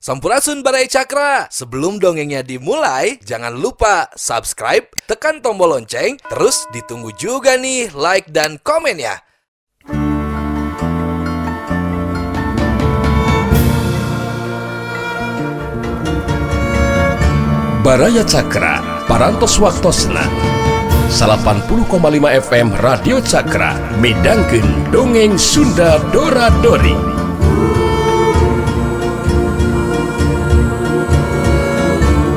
Sampurasun Baraya Cakra. Sebelum dongengnya dimulai, jangan lupa subscribe, tekan tombol lonceng, terus ditunggu juga nih like dan komennya. Baraya Cakra, Parantos Waktosna 80,5 FM Radio Cakra midangkeun dongeng Sunda Dora Dori.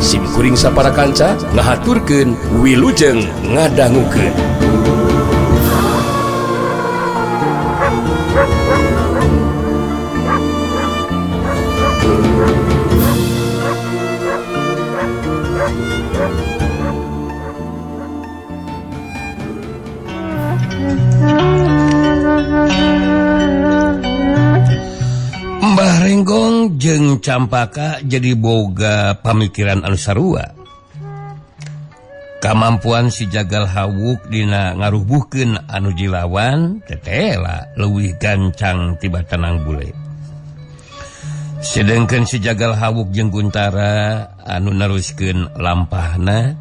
Sim kuring sapara kanca ngahaturkeun wilujeng ngadangukeun. Mbah Renggong jeung Campaka jadi boga pamikiran anu sarua. Kamampuan si Jagal Hawuk dina ngarubuhkeun anu jilawan tetela leuwih gancang tiba tenang bule. Sedengkeun si Jagal Hawuk jeung Guntara anu neruskeun lampahna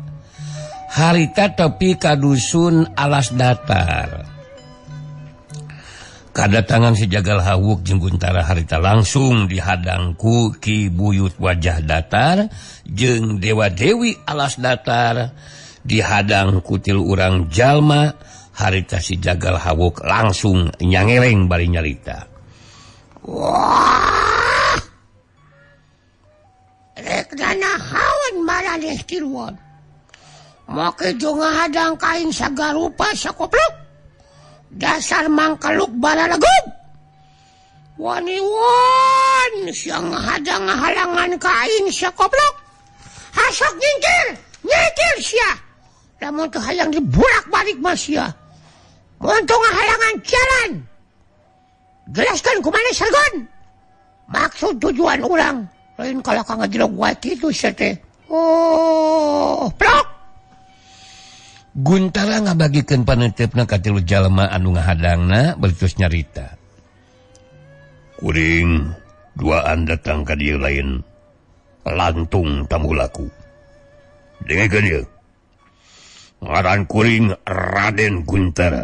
harita tepi ka dusun Alas Datar. Kadatangan si Jagal Hawuk jeung Guntara harita langsung dihadangku Ki Buyut Wajah Datar jeung Dewa Dewi Alas Datar, dihadang ku tilu urang jalma. Harita si Jagal Hawuk langsung nyangereng bari nyarita. Wah, rek nanahaon maraneh tiluan. Make jeung ngahadang kain sagarupa sakoplok. Dasar mangkaluk balalegug. Wani-wan siang ngahadang ngahalangan kain sakoplok. Hasok nyingkir, nyingkir sia. Lamun teu hayang dibolak-balik mah sia. Mun teu ngahalangan jalan. Jelaskeun kumaha Sargon. Maksud tujuan urang lain kalau ka ngajelog wae kitu sia teh. Oh, plok. Guntara ngabagikeun paneuteup ka tilu jalma anu ngahadangna bertus nyarita. Kuring duaan datang ka dieu lain lantung tamu laku. Dengekeun ieu. Ngaran kuring Raden Guntara.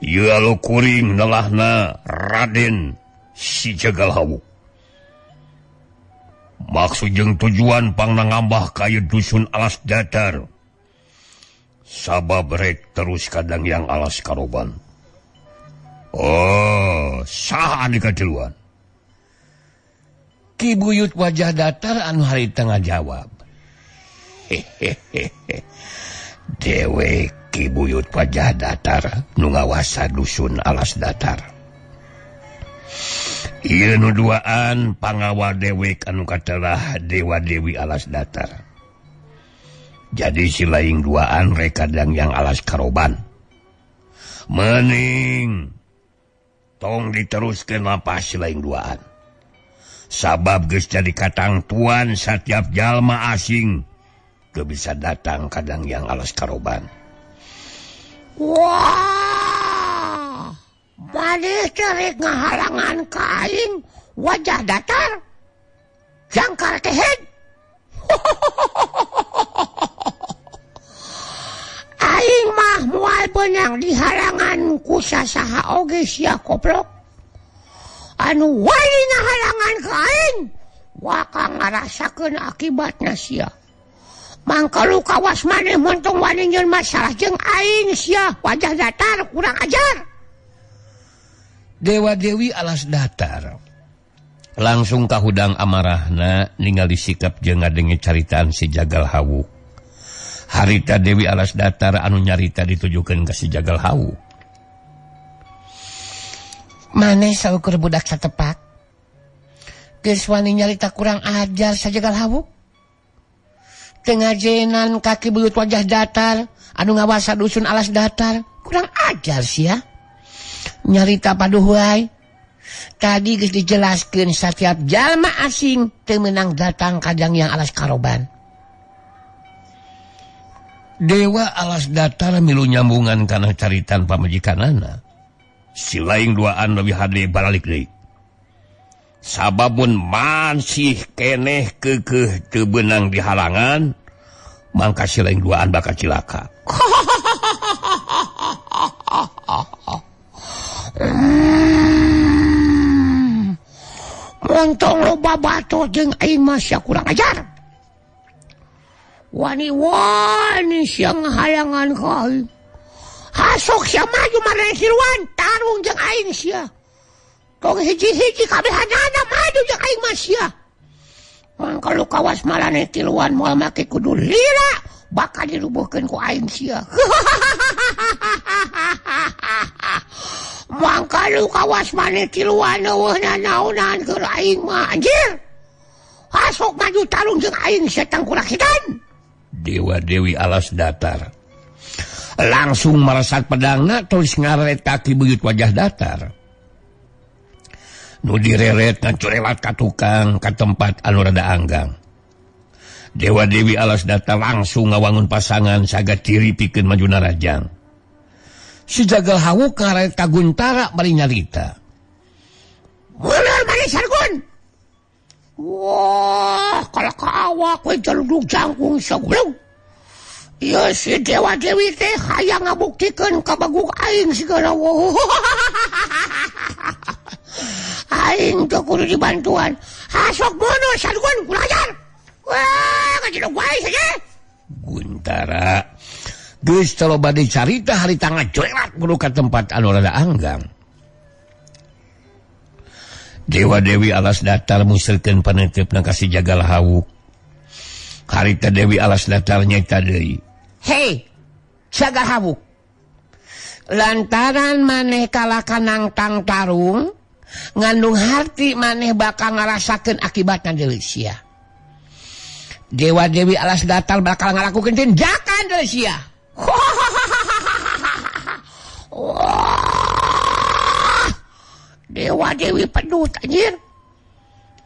Ieu alo kuring nelahna Raden si Jagal Hawuk. Maksud jeung tujuan pangna ngambah ka ieu dusun Alas Datar. Sabab rek terus kadang yang alas karoban. Oh, saha anu katiluan? Ki Buyut Wajah Datar anu harita ngajawab. Hehehe. Dewe Ki Buyut Wajah Datar nu ngawasa dusun Alas Datar. Ieu nu duaan pangawa dewek anu katelah Dewa Dewi Alas Datar. Jadi si laing duaan rek kadang yang alas karoban. Mening tong diteruskeun lampah si laing duaan. Sabab geus jadi katangtuan satiap jalma asing teu bisa datang kadang yang alas karoban. Wah, maneh teh rek ngahalangan ka aing Wajah Datar. Jangkar kehed. Aing mah moal beunang dihalangan ku sasaha oge sia koplok. Anu wani ngahalangan ka aing waka ngarasakeun akibatna sia. Mangkalu kawas maneh montong wani nyeun masalah jeung aing sia Wajah Datar kurang ajar. Dewa Dewi Alas Datar langsung kahudang amarahna ningali sikap jeung ngadenge caritaan si Jagal Hawuk. Harita Dewi Alas Datar anu nyarita ditujukeun ka si Jagal Hawuk. Maneh saukur budak satepak. Geus wani nyarita kurang ajar sa Jagal Hawuk. Teu ngajenan kaki Buyut Wajah Datar anu ngawasa dusun Alas Datar, kurang ajar sia. Nyarita paduh wae. Tadi geus dijelaskeun setiap jalma asing teu meunang datang kadang yang alas karoban. Dewa Alas Datar milu nyambungan kana caritan pamajikanana. Si laing duaan leuwih hade baralik deui. Sababun masih keneh kekeh teu beunang dihalangan mangka si lain duaan bakal cilaka. Montong loba batur jeung aing mah sia kurang ajar. Wani-wani sia ngahalangan ka aing. Hasok sia maju maraneh tiluan tarung jeung aing sia. Tong hiji-hiji kabehanana maju jeung aing mah sia. Mangka lu kawas maraneh tiluan moal make kudu lila bakal dirubuhkeun ku aing sia. Mangka lu kawas maneh tiluan eueuh nanaonan keur aing mah anjir. Hasok maju tarung jeung aing sia tangkurak hitan. Dewa Dewi Alas Datar langsung meresat pedangna terus ngaret kaki buyut wajah datar. Nu direret ngacurelat ka tukang ka tempat anu rada anggang. Dewa Dewi Alas Datar langsung ngawangun pasangan saga ciri pikeun maju narajang. Si Jagal Hawuk ngaret ka Guntara bari nyarita. Bener maneh Sargun. Wah, kalau ka awak we jaludug jangkung sagoblog. Ieu si Dewa Dewi teh hayang ngabuktikeun ka baguk aing sigana. Aing teu kudu dibantuan. Hasok bunuh Sargun kurang ajar. Wah, kajedog wae saja. Guntara geus loba dicarita harita ngajoelat kudu ka tempat anu rada anggang. Dewa Dewi Alas Datar musrikeun paneuteupna ka si Jagal Hawuk. Harita Dewi Alas Datar nyaita deui. Hei, Jagal Hawuk. Lantaran maneh kalah nangtang tarung, ngandung harti maneh bakal ngarasakeun akibatna deui sia. Dewa Dewi Alas Datar bakal ngalakukeun tindakan deui sia. Wah, Dewa Dewi pedut anjir.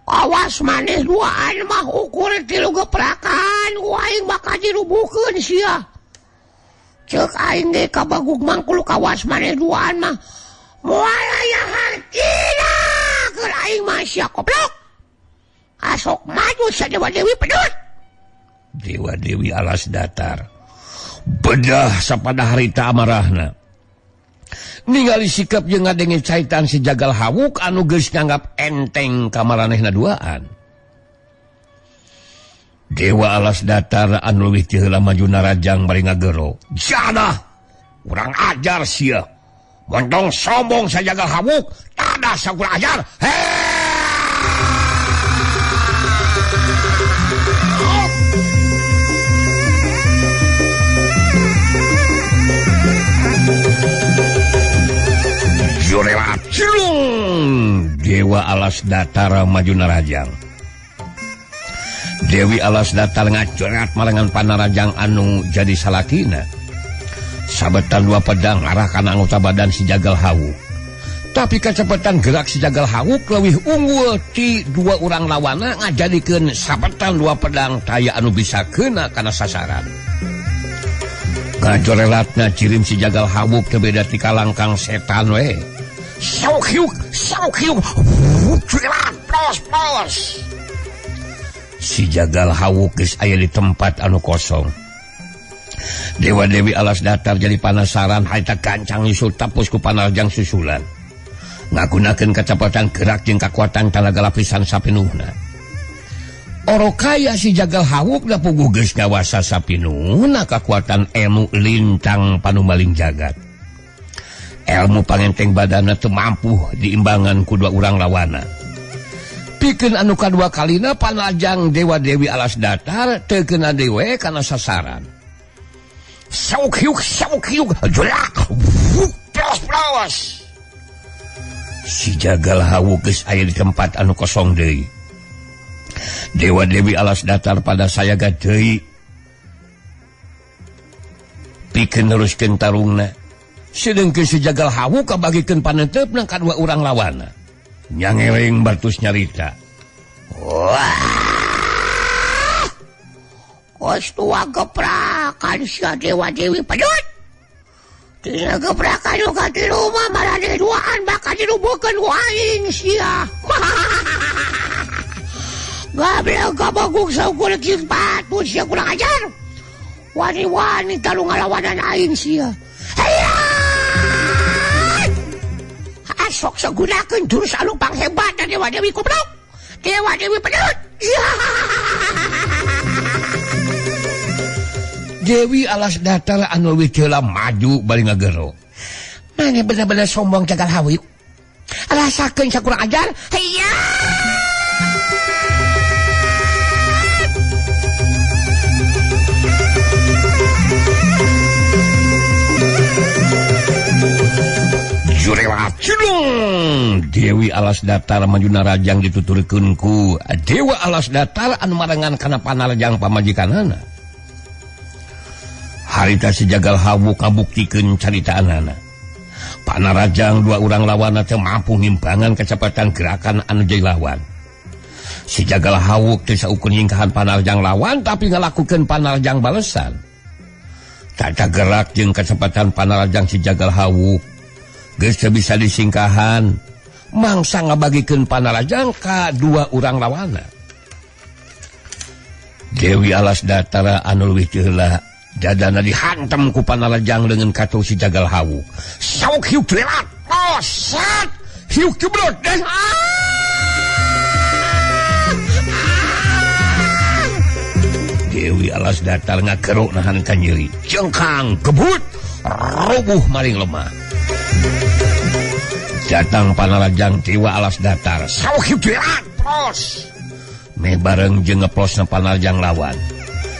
Awas maneh duaan mah ukur tilu geprakan, ku aing bakal dirubuhkeun sia. Ceuk aing ge kabagug mangkul kawas maneh duaan mah moal aya hartina keur aing mah sia goblok. Asok maju sia Dewa Dewi pedut. Dewa Dewi Alas Datar bedah sapada harita amarahna. Ningali sikap jeung ngadenge caitan si Jagal Hawuk anu geus nganggap enteng ka maranehna duaan. Dewa Alas Datar anu leuwih ti heula maju narajang bari ngagero. Jadah, urang ajar sia. Montong sombong sa Jagal Hawuk, tadah sakurang ajar. Hei! Jorelat cilung. Dewa Alas Datar maju narajang. Dewi Alas Datar ngacoret marengan panarajang anu jadi salakina. Sabetan dua pedang arah kana anggota badan si Jagal Hawuk. Tapi kecepatan gerak si Jagal Hawuk leuwih unggul ti dua urang lawana ngajadikeun sabetan dua pedang taya anu bisa kena kana sasaran. Ngajorelatna cirim si Jagal Hawuk teu beda ti kalangkang setan we. Sauk hiuk, cuilat, plos, plos. Si Jagal Hawuk geus aya di tempat anu kosong. Dewa Dewi Alas Datar jadi panasaran harita gancang nyusul tapus ku panarjang susulan. Ngagunakeun kecepatan gerak jeung kakuatan tanaga lapisan sapinuhna. Orokaya si Jagal Hawuk da puguh geus ngawasa sapinuhna kakuatan ilmu lintang panumaling jagat. Ilmu pangenteng badanna teu mampu diimbangan ku dua urang lawana. Pikeun anu kadua kalina panajang Dewa Dewi Alas Datar teu keuna dewe kana sasaran. Sauk hiuk, jelak, wuk, plos, plos. Si Jagal Hawuk geus aya di tempat anu kosong deui. Dewa Dewi Alas Datar pada sayaga deui pikeun neruskeun tarungna. Sedengkeun si Jagal Hawuk kabagikeun paneuteupna ka dua urang lawana. Nyangereng batus nyarita. Wah! Kos tua geprakan sia Dewa Dewi pedut. Tina geprakan nu ka di rumah maraneh duaan bakal dirubuhkeun ku aing sia. Goblok kaboguk saukur kieu patut sia kurang ajar. Wani-wani talu ngalawanan aing sia. Hayya! Asok sagunakeun jurus anu panghebatna Dewa Dewi goblok. Dewa Dewi pedut. Dewi Alas Datar anu leuwih heula maju bari ngagero. Mane bener-bener sombong Jagal Hawuk. Rasakeun sakurang ajar. Hayya! Jurewa cilung Dewi Alas Datar manjuna rajang dituturkeun ku Dewa Alas Datar anu marengan kana panarjang pamajikanana. Harita si Jagal Hawuk ngabuktikeun caritaanana. Panarajang dua urang lawanna teu mampu ngimbangan kecepatan gerakan anu jadi lawan. Si Jagal Hawuk teu saukur nyingkahan panarjang lawan tapi ngalakukeun panarjang balesan. Tata gerak jeung kecepatan panarjang si Jagal Hawuk geus teu bisa disingkahan, mangsa ngabagikeun panarajang ka dua urang lawana. Dewi Alas Datara anu leuwih teu heula dadana dihantem ku panarajang leungeun katuh si Jagal Hawuk. Sauk hiuk lelat, oh sat, hiuk jeblot dan Dewi Alas Datar ngageruk nahan kanyeri, jengkang gebut, rubuh maring lemah. Datang panarajang Dewa Alas Datar, sauk hiuk lelat, plos. Meh bareng jeung ngeplosna panarajang lawan.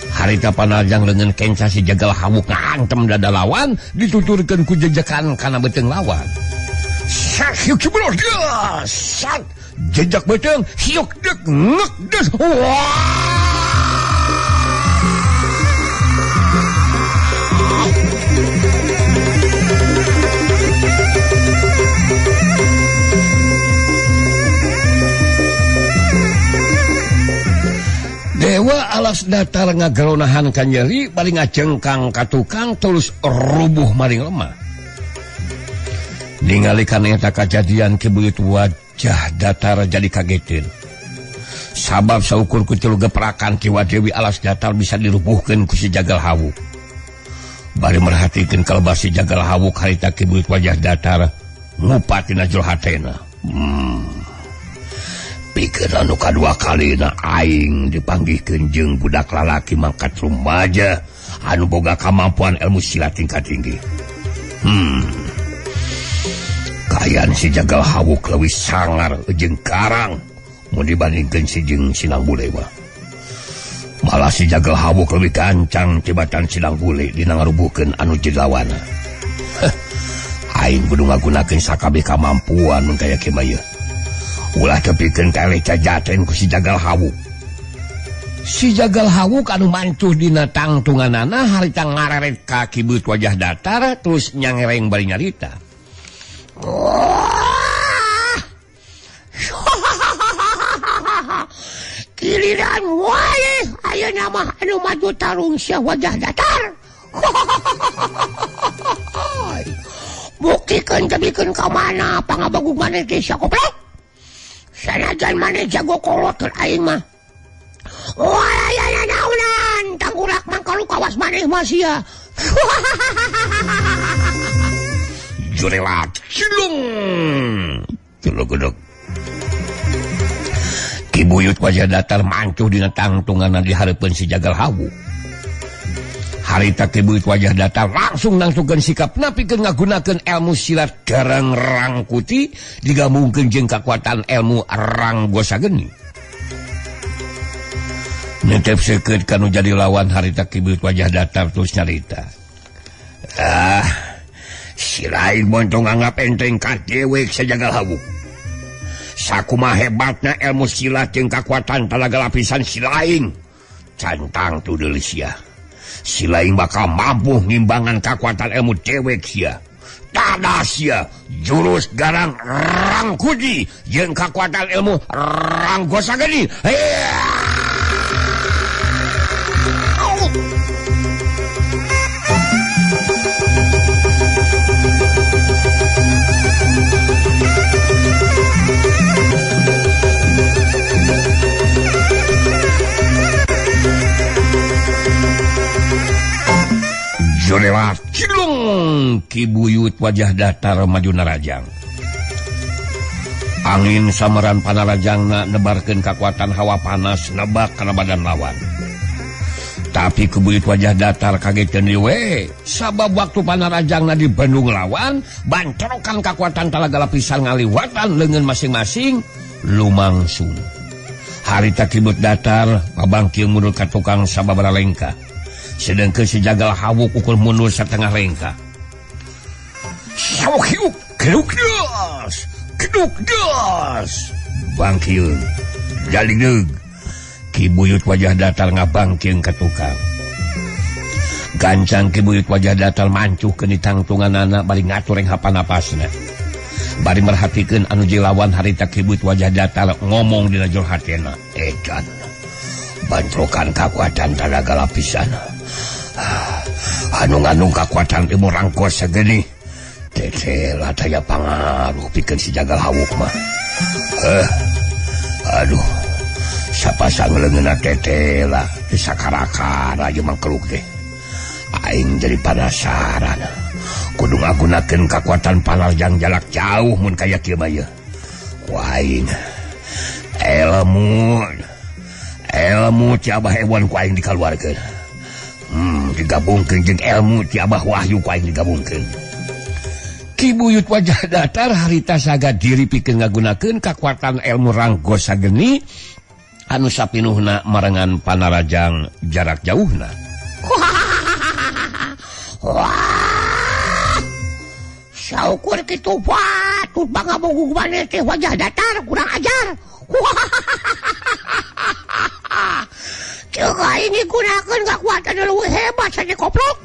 Harita panarjang leungeun kenca si Jagal Hawuk ngantem dada lawan dituturkeun ku jejekan kana beuteung lawan. Sak hiuk jeblok sak jejak beuteung hiuk deuk ngek deus. Dewa Alas Datar ngageronahan kanyeri bari ngajengkang ka tukang terus rubuh maring lemah. Ningali kana eta kajadian kibeuit wajah Datar jadi kagetin. Sabab saukur ku tilu geprakan Dewa Dewi Alas Datar bisa dirubuhkeun ku si Jagal Hawuk. Bari merhatikeun kalebah si Jagal Hawuk harita kibeuit wajah Datar ngupat dina jero hatena. Pikir anu kadua kalina aing dipanggihkeun jeung budak lalaki mangkat rumaja anu boga kamampuan ilmu silat tingkat tinggi. Kayan si Jagal Hawuk leuwih sangar jeung karang mun dibandingkeun si jeung Sinang Bule mah. Malah si Jagal Hawuk leuwih gancang tibatan Sinang Bule dina ngarubuhkeun anu jadi lawanna. Aing kudu ngagunakeun sakabeh kamampuan mun kaya kieu mah ieu. Ulah tepikeun kalih cajaten ku si Jagal Hawuk. Si Jagal Hawuk anu mancuh dina tangtunganana harita ngareret ka kibeut wajah Datar terus nyangereng bari nyarita. Giliran wae ayeuna mah anu maju tarung sia wajah Datar. Buktikeun tepikeun ka mana pangabagug maneh teh sia goblok. Sanajan maneh jago kolot keur aing mah. Wah, naunan tanggurak mangkalu kawas maneh mah sia. Jurelat cilung. Cilugedeg. Ki Buyut wajah Datar mancuh dina tangtunganna di hareupeun si Jagal Hawuk. Harita Ki Buyut wajah Datar langsung nangtukeun sikapna pikeun ngagunakeun ilmu silat Gareng Rangkuti digabungkeun jeung kakuatan ilmu Ranggosageni. Netep seukeut kanu jadi lawan harita Ki Buyut wajah Datar terus nyarita. Ah, si lain montong anggap enteng ka dewek si Jagal Hawuk. Sakumaha hebatna ilmu silat jeung kakuatan talaga lapisan si lain. Cantang tudeul sia. Si lain bakal mampu ngimbangan kakuatan ilmu dewek sia. Tada sia jurus Garang Rangkuti jeung kakuatan ilmu Ranggosageni. Jorelat cilung Ki Buyut wajah datar maju narajang. Angin samaran panarajangna nebarkeun kakuatan hawa panas nebak kana badan lawan. Tapi Ki Buyut wajah datar kaget deui we, sabab waktu panarajangna dibendung lawan, bantrokan kakuatan talaga lapisan ngaliwatan leungeun masing-masing lumangsun. Harita Ki Buyut datar mabangkil mundur ka tukang sababaraha lengkah. Sedangkan si Jagal Hawuk ukur mundur setengah lengkah. Sawuk hiuk, keduk das, keduk das. Bangkiung, jaligdeg. Ki Buyut wajah datar ngabangkiung ke tukang. Gancang Ki Buyut wajah datar mancuh ke ditangtungan anak bari ngatur yang hapanapasna. Bari merhatikeun anu jilawan harita Ki Buyut wajah datar ngomong dina jero hatena. Edan, bantrokan kakuatan talaga lapisan. Anu-anu kakuatan ilmu rangkos segeni tetela daya pangaruh pikeun si Jagal Hawuk mah. Aduh, sapasang leungeunna tetela disakarakara jeung mangkeluk teh. Aing jadi penasaran. Kudu ngagunakeun kakuatan panarjang jarak jauh mun kaya kieu mah ieu. Ku aing ilmu ti Abah Ewon ku aing dikaluarkeun. Digabungkeun jeung ilmu ti Abah Wahyu ku aing digabungkeun. Ki Buyut wajah datar harita saga diri pikeun ngagunakeun kakuatan ilmu ranggo sageni anu sapinuhna marengan panarajang jarak jauhna. Wah, saukur kitu patut bangabogoh maneh teh wajah datar kurang ajar. Cek aing digunakeun kakuatan leuwih hebat saja koplok,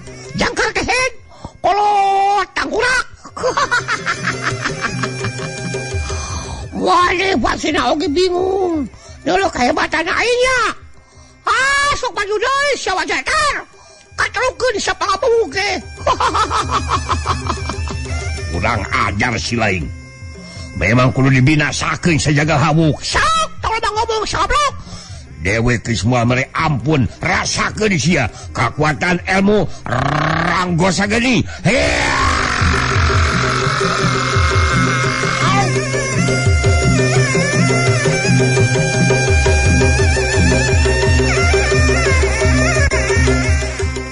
jangkar kehed, kolot tangkurak. Waleh pasina oge bingung. Dulu kehebatan aing nya. Ah, sok maju deui sia wajah datar. Katrukeun sapangabogoh ge. Kurang ajar si lain. Memang kudu dibinasakeun sajaga Hawuk. Sok tong loba ngomong sagoblok. Dewe geus moal mere ampun, rasakeun sia kakuatan ilmu ranggo sageni.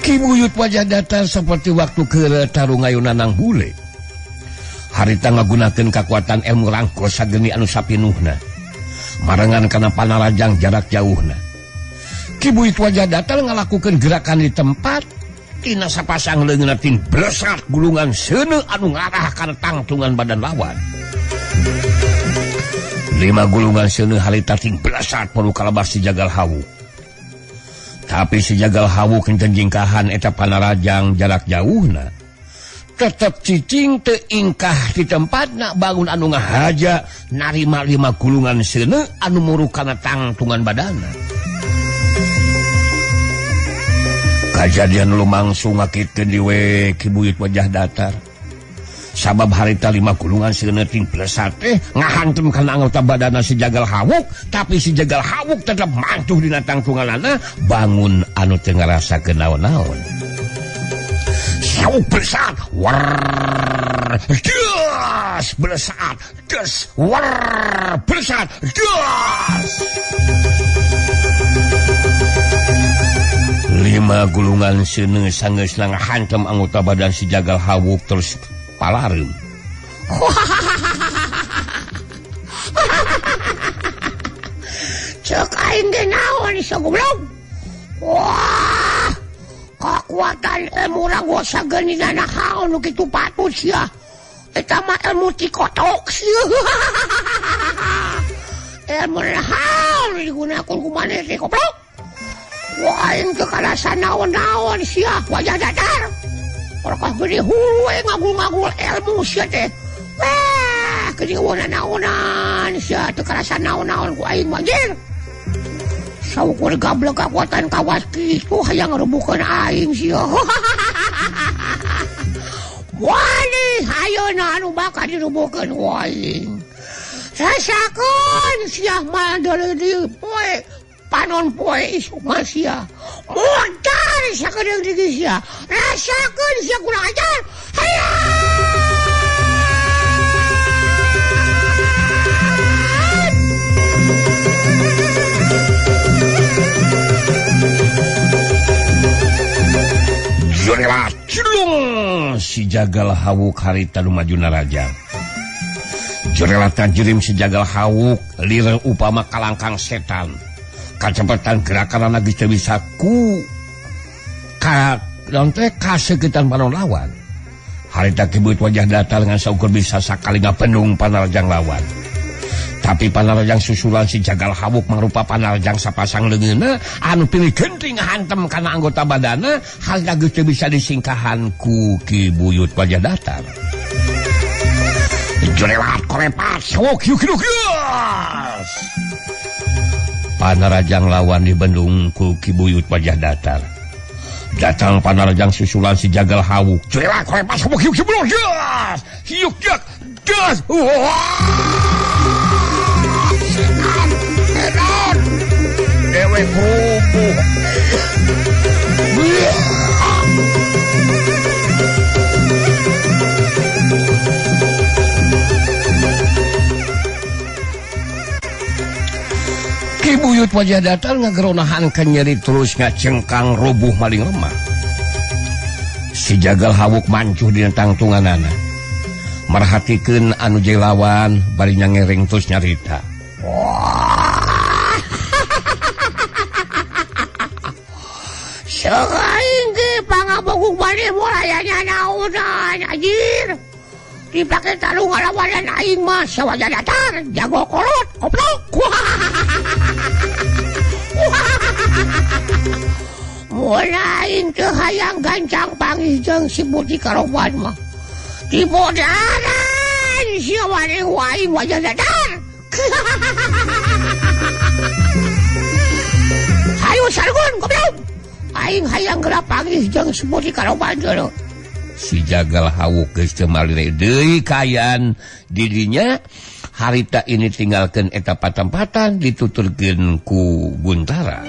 Ki Buyut wajah datar seperti waktu keur tarung ngayunanang bule. Harita ngagunakeun kakuatan ilmu rangko sageni anu sapinuhna. Marengan kana panarajang jarak jauhna. Ki Buyut wajah datar ngalakukeun gerakan di tempat tina sapasang leungeunna tin blesat gulungan seuneu anu ngarah kana tangtungan badan lawan. 5 gulungan seuneu harita ting blesat perlu kalebas si Jagal Hawuk. Tapi si Jagal Hawuk henteu jingkahan eta panarajang jarak jauhna. Tetep cicing teu ingkah di tempatna bangun anu ngahaja narima 5 gulungan seuneu anu muruk kana tangtungan badana. Kajadian lumangsung ngakitkeun diwe Ki Buyut wajah datar. Sabab harita 5 gulungan seuneu ting blesat teh ngahantem kana anggota badana si Jagal Hawuk, tapi si Jagal Hawuk tetep mantuh dina tangtunganana bangun anu teu ngarasakeun naon-naon. Sauk blesat, war, das, blesat, des, war, blesat, das. 5 gulungan seuneu sanggeus ngahantem anggota badan si Jagal Hawuk terus palareum. Cek aing ge naon ieu goblok. Wah, kakuatan ilmu ranggo sageni naon nu kitu patut sia. Eta mah ilmu tikotok sia. Ilmu naon digunakeun ku maneh teh goblok. Wah, aing teu karasa naon-naon sia wajah datar. Orkah gede hulu we ngagul-ngagul ilmu sia teh. Wah, gede naonan sia teu karasa naon-naon ku aing mah anjir. Saukur gablek kakuatan kawas kitu hayang ngerebukeun aing sia. Wani ayeuna anu bakal direbukeun ku aing. Rasakeun sia mah deuleu poe panon poe isuk mah sia. Mudar ajar sakedeung deui sia. Rasakeun sia kurang ajar. Hayya! Jorela cilung si Jagal Hawuk harita nu maju narajang. Jorela tajirim si Jagal Hawuk lir upama kalangkang setan. Kacepetan gerakan geus teu bisa ku ka naon teh kaseukeutan panon lawan. Harita Ki Buyut Wajah Datar ngan saukur bisa sakali ngapendung panarajang lawan. Tapi panarajang susulan si Jagal Hawuk mangrupa panarajang sapasang leungeunna anu pilih genting hantem kana anggota badana harita geus teu bisa disingkahan ku Ki Buyut Wajah Datar. Jorelat korepat sok yuk yuk. Panarajang lawan dibendung ku Ki Buyut Wajah Datar. Datang panarajang susulan si Jagal Hawuk. Jorelat korepat sok yuk yuk yuk yuk gas. Setan, dewek rubuh. Ki Buyut Wajah Datar ngageronahan nyeri terus ngacengkang rubuh maling lemah. Si Jagal Hawuk mancuh dina tangtunganana. Merhatikeun anu jeung lawan bari nyangereng terus nyarita. Wah. Aing ge pangaboguk maneh moal naonan anjir. Dipake tarung ngalawanan aing mah sawajah datar jago kolot goblok. Mun aing teu hayang gancang panggih jeung si Putri Karoban mah. Dibodaran sia maneh aing wajah datar. Hayu sargun goblok. Aing hayang geura panggih jeung si Putri Karoban deuleu. Si Jagal Hawuk geus teu malire deui kayan didinya harita ini tinggalkeun eta patempatan dituturkeun ku Guntara.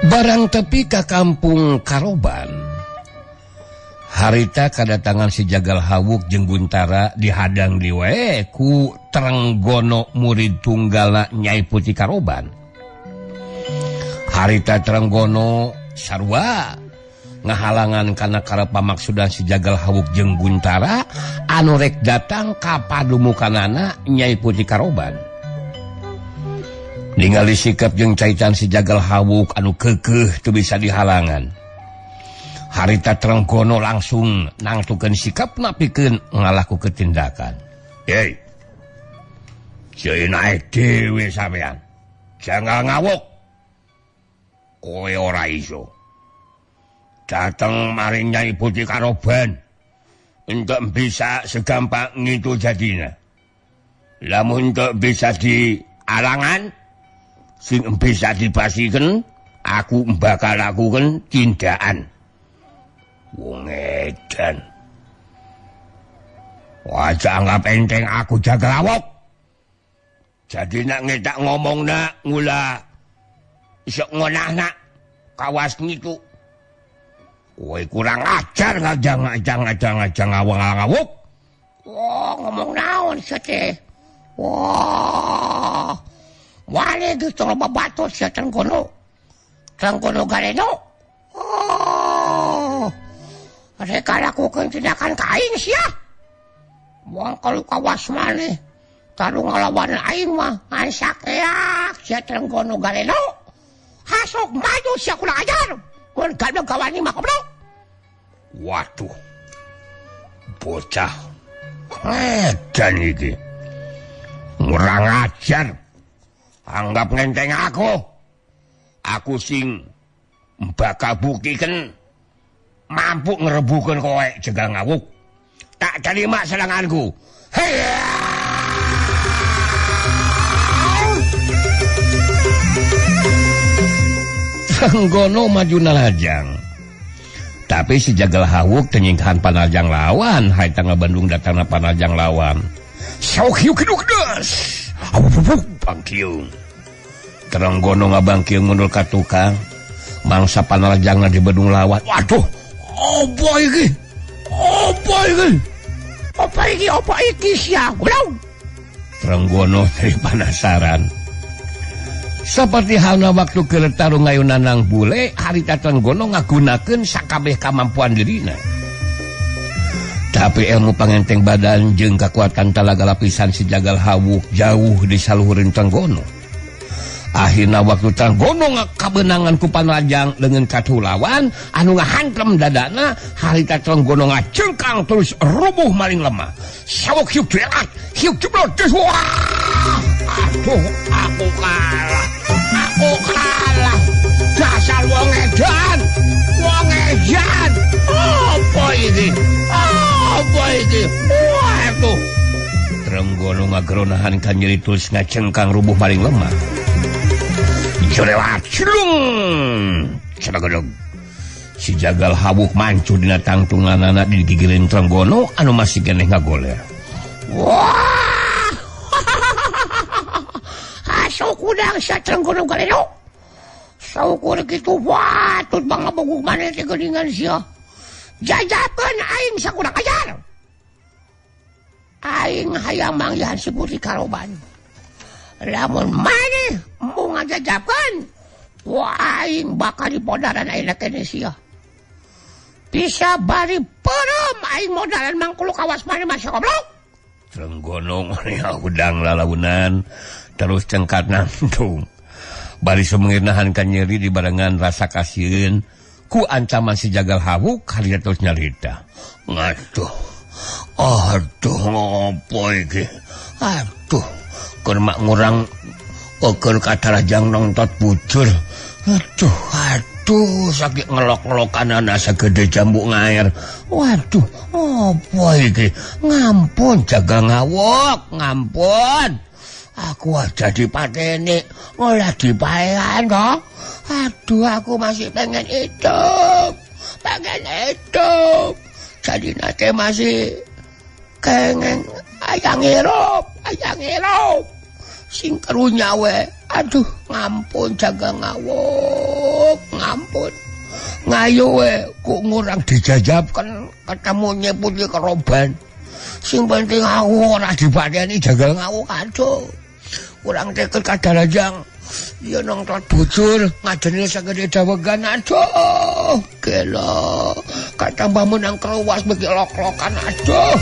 Barang tepi ka kampung Karoban, harita kadatangan si Jagal Hawuk jeung Guntara dihadang di wae ku Trenggono murid tunggalna Nyai Putri Karoban. Harita Trenggono sarua ngahalangan kana karep pamaksudan si Jagal Hawuk jeung Guntara anu rek datang ka padumukanana Nyai Putri Karoban. Ningali sikap jeung caitan si Jagal Hawuk anu keukeuh teu bisa dihalangan. Harita Trenggono langsung nangtukeun sikapna pikeun ngalakukeun tindakan. Hei. Ceui naek dewe sampean. Jangan ngawuk. Kowe ora iso. Dateng maring Nyai Putri Karoban. Entek bisa segampang ngitu jadina. Lamun entek bisa dialangan, sing bisa dibasikeun, aku bakal lakukan tindakan. Wong edan. Wajah anggap enteng aku Jagal Hawuk. Jadi nak ngetak ngomong nak ngula isok ngonah nak kawas ngitu. Kowe kurang ajar ngajang ngawang-ngawuk. Wah, ngomong naon sia teh. Wah. Wale geus loba batur sia Trenggono. Trenggono Gareno. Oh. Reka lakukeun tindakan ka aing sia. Moal kalau kawas maneh tarung ngalawan aing mah ngan sakeak sia Trenggono Gareno. Hasok maju sia kurang ajar. Mun gablek kawani mah goblok. Waduh. Bocah edan iki. Kurang ajar. Anggap ngenteng aku. Aku sing bakal buktikan mampu ngerebukan kowe Jagal Ngawuk. Tak terima seranganku. Hei! Trenggono maju nalajang. Tapi si Jagal Hawuk teu nyingkahan Panarjang lawan, harita ngabandung datangna Panarjang lawan. Sok hiuk hiuk des. Bangkiung. Trenggono ngabangkiung mundur ka tukang. Mangsa Panarjangna di Bandung lawan. Waduh, opo iki? Opo iki? Opo iki? Opo iki sia? Goblok. Trenggono dari penasaran. Seperti halna waktu keur tarung ngayunan bule, harita Trenggono ngagunakeun sakabeh kamampuan dirina. Tapi ilmu pangenteng badan jeung kakuatan talaga lapisan si Jagal Hawuk jauh di saluhureun Trenggono. Akhirna waktu Trenggono kabeunangan ku Panarjang leungeun katulawan anu ngahantrem dadana, harita Trenggono ngacengkang terus rubuh maling lemah. Sawok hiuk jelat, hiuk jeblot, wah! Aduh, aku kalah. Aku kalah. Dasar wong edan. Wong edan. Apa iki? Apa iki? Waduh. Trenggono ngageronahan ka nyeri terus ngacengkang rubuh maling lemah. Jelewat celung. Celagedeg. Si Jagal Hawuk mancu dina tangtunganana digigireun Trenggono anu masih keneh ngagoler. Wah. Sok kudang sia Trenggono galeno. Saukur kitu watut bangaboguk maneh teh geuningan sia. Jajakeun aing sakurang ajar. Aing hayang manggihan si Putri Karoban. Lamun maneh embung ngajajakeun, ku aing bakal dipodaran ayeuna keneh sia. Bisa bari peureum aing modalan mangkulu kawas maneh mah sia goblok. Trenggono hudang lalaunan terus cengkat nangtung. Bari sumengir nahan ka nyeri dibarengan rasa kasieun ku ancaman si Jagal Hawuk harita terus nyarita. Aduh, aduh ngopo iki? Aduh, keur mak ngurang keur katarajang nongtot bujur. Aduh, aduh sakit ngelok-ngelokan anak sagede jambu ngair. Waduh, opo iki? Ngampun Jagal Hawuk, ngampun. Aku aja dipateni, malah dipaean toh. Aduh, aku masih pengen hidup. Pengen hidup. Jadi nate masih pengen ayang hirup, ayang hirup. Sing karunya we. Aduh, ngampun Jagal Hawuk, ngampun. Ngayu we, ku ngurang dijajabkan ketemu Putri Karoban. Sing penting aku ora dipateni Jagal Hawuk, aduh. Kurang teket kadarajang ya nongtot bujur ngadene sagede dawegan, aduh gelo katambah menang keluas bagi lok-lokan, aduh.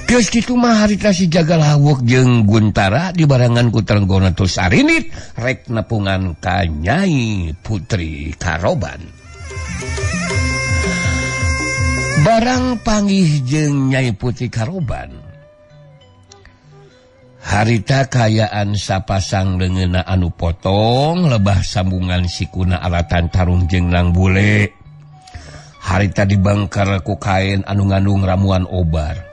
Geus kitu mah harita si Jagal Hawuk jeung Guntara dibarengan ku Trenggono terus arinit rek nepungan ka Nyai Putri Karoban. Barang panggih jeung Nyai Putri Karoban, harita kayaan sapasang leungeunna anu potong lebah sambungan sikuna alatan tarung jeung nang bule. Harita dibangkar ku kain anu ngandung ramuan obar.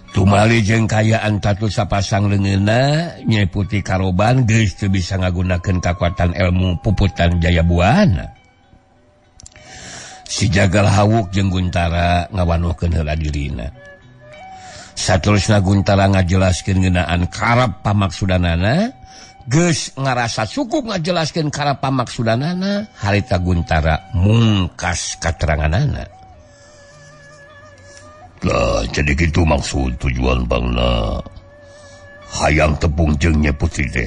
Tumali jeung kayaan tatu sapasang leungeunna, Nyai Putri Karoban geus teu bisa ngagunakeun kakuatan ilmu puputan Jaya Buana. Si Jagal Hawuk jeung Guntara ngawanuhkeun heula dirina. Saterusna Guntara ngajelaskeun ngeunaan karep pamaksudanana, geus ngarasa cukup ngajelaskeun karep pamaksudanana, harita Guntara mungkas kateranganana. Lah, jadi gitu maksud tujuan bangna. Hayang tepung jeung Nyai Putri teh.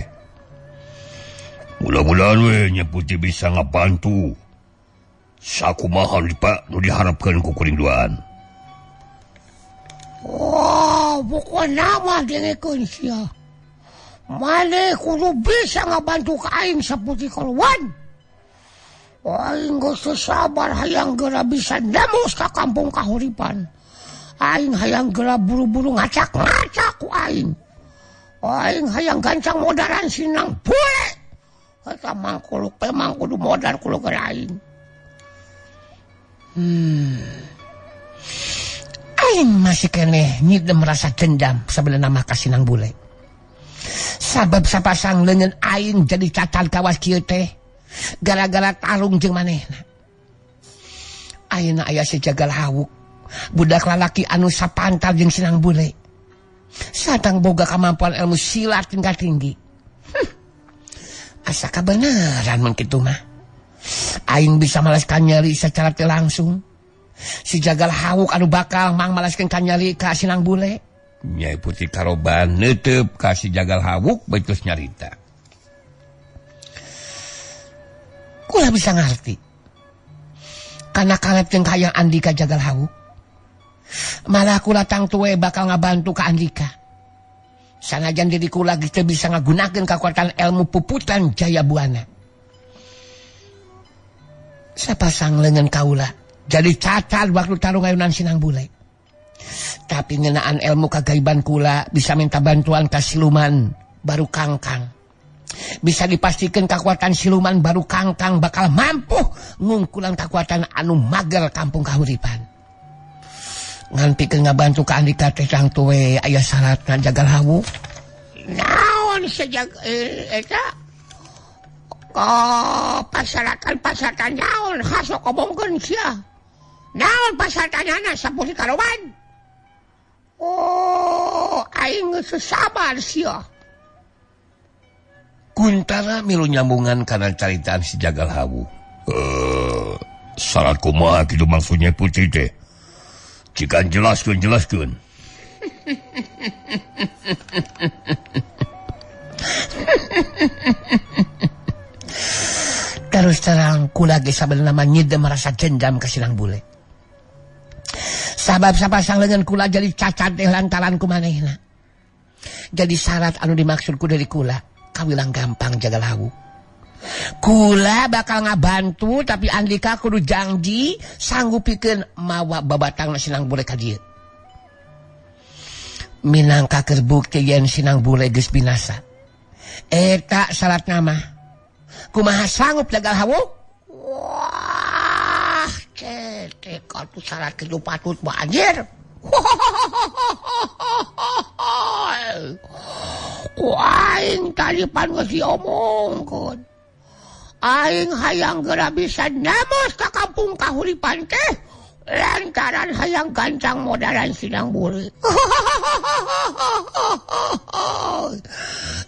Mudah-mudahan we Nyai Putri bisa ngabantu. Sakumaha Pak nu diharapkeun ku kuring duaan. Wah, pokokna mah dengekeun sia. Maneh kudu bisa ngabantu ka aing saputi kaluan. Aing geus teu sabar hayang geura bisa nembus ka kampung Kahuripan. Aing hayang geura buru-buru ngacak-ngacak ku aing. Aing hayang gancang modaran sinang bule. Eta mangkuluk teh mang kudu modar ku luger aing. Aing masih keneh nyidem merasa dendam sebenarnya mah kasinang bule. Sabab sapasang leungeun aing jadi cacal kawas kieu teh gara-gara tarung jeung manehna. Ayeuna aya si Jagal Hawuk, budak lalaki anu sapantar jeung Sinang Bule. Satang boga kemampuan ilmu silat tingkat tinggi. Asa kabeneran mun kitu mah. Aing bisa malaskan nyeri secara teu langsung. Si Jagal Hawuk anu bakal mang malaskeun ka nyeri ka Sinang Bule. Nyai Putri Karoban neuteup ka si Jagal Hawuk betus nyarita. Kula bisa ngarti. Kana kalep jeung hayang Andika Jagal Hawuk. Malah kula tangtu we bakal ngabantu ka Andika. Sanajan diri kula geus teu bisa ngagunakeun kakuatan ilmu puputan Jaya Buana. Sapasang leungeun kaula jadi cacat waktu tarung ayunan Sinang Bule. Tapi ngeunaan ilmu kagaiban kula bisa minta bantuan ka siluman baru kangkang. Bisa dipastikan kekuatan siluman baru kangkang bakal mampu ngungkulan kekuatan anu mager kampung kahuripan. Ngan pikeun ngabantu ka Andika teh tangtu we aya syaratna Jagal Hawuk. Naon sejak eta? Oh, pasaratan naon hasok omongkeun sia. Naon pasaratanana Saputri Karoban? Oh, aing geus sabar sia. Kuntara milu nyambungan kana caritaan si Jagal Hawuk. Syarat kumaha kitu maksudnya Putri teh? Cikan jelaskeun. Terus terang kula ge sabenerna mah nyidem merasa dendam ka Sinang Bule. Sabab sapasang leungeun kula jadi cacat teh lantaran ku manehna. Jadi syarat anu dimaksud ku dari kula kawilang gampang Jagal Hawuk. Kula bakal ngabantu tapi Andika kudu janji sanggup pikeun mawa babatangna Sinang Bule ka dieu. Minangka keur bukti yen Sinang Bule geus binasa. Eta syaratna mah. Kumaha sanggup Jagal Hawuk? Wah, cetek atuh syarat kitu patut mah anjir. Ku aing tadi pan geus diomongkeun. Aing hayang geura bisa namos ka kampung kahuripan teh lantaran hayang gancang modalan Sinang Bule.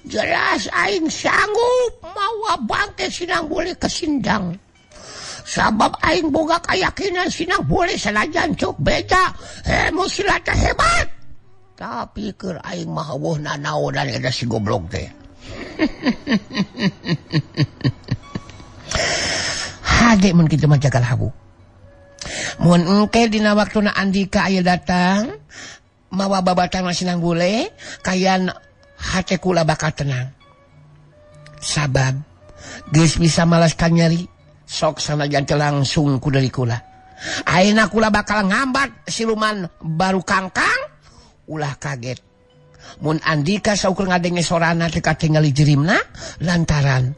Jelas aing sanggup mawa bangke Sinang Bule ke Sindang. Sabab aing boga kayakinan Sinang Bule sanajan cuk beja ilmu silat teh hebat. Tapi keur aing mah eueuh nanaonan eta si goblok teh. Hade mun kitu mah Jagal Hawuk. Mun engke dina waktuna Andika aya datang mawa babatang Sinang Bule kayan hate kula bakal tenang. Sabab geus bisa malaskan nyeri sok sanajan teu langsung ku deui kula. Ayeuna kula bakal ngambat siluman baru kangkang ulah kaget. Mun Andika saukur ngadenge sorana teu katingali jerimna lantaran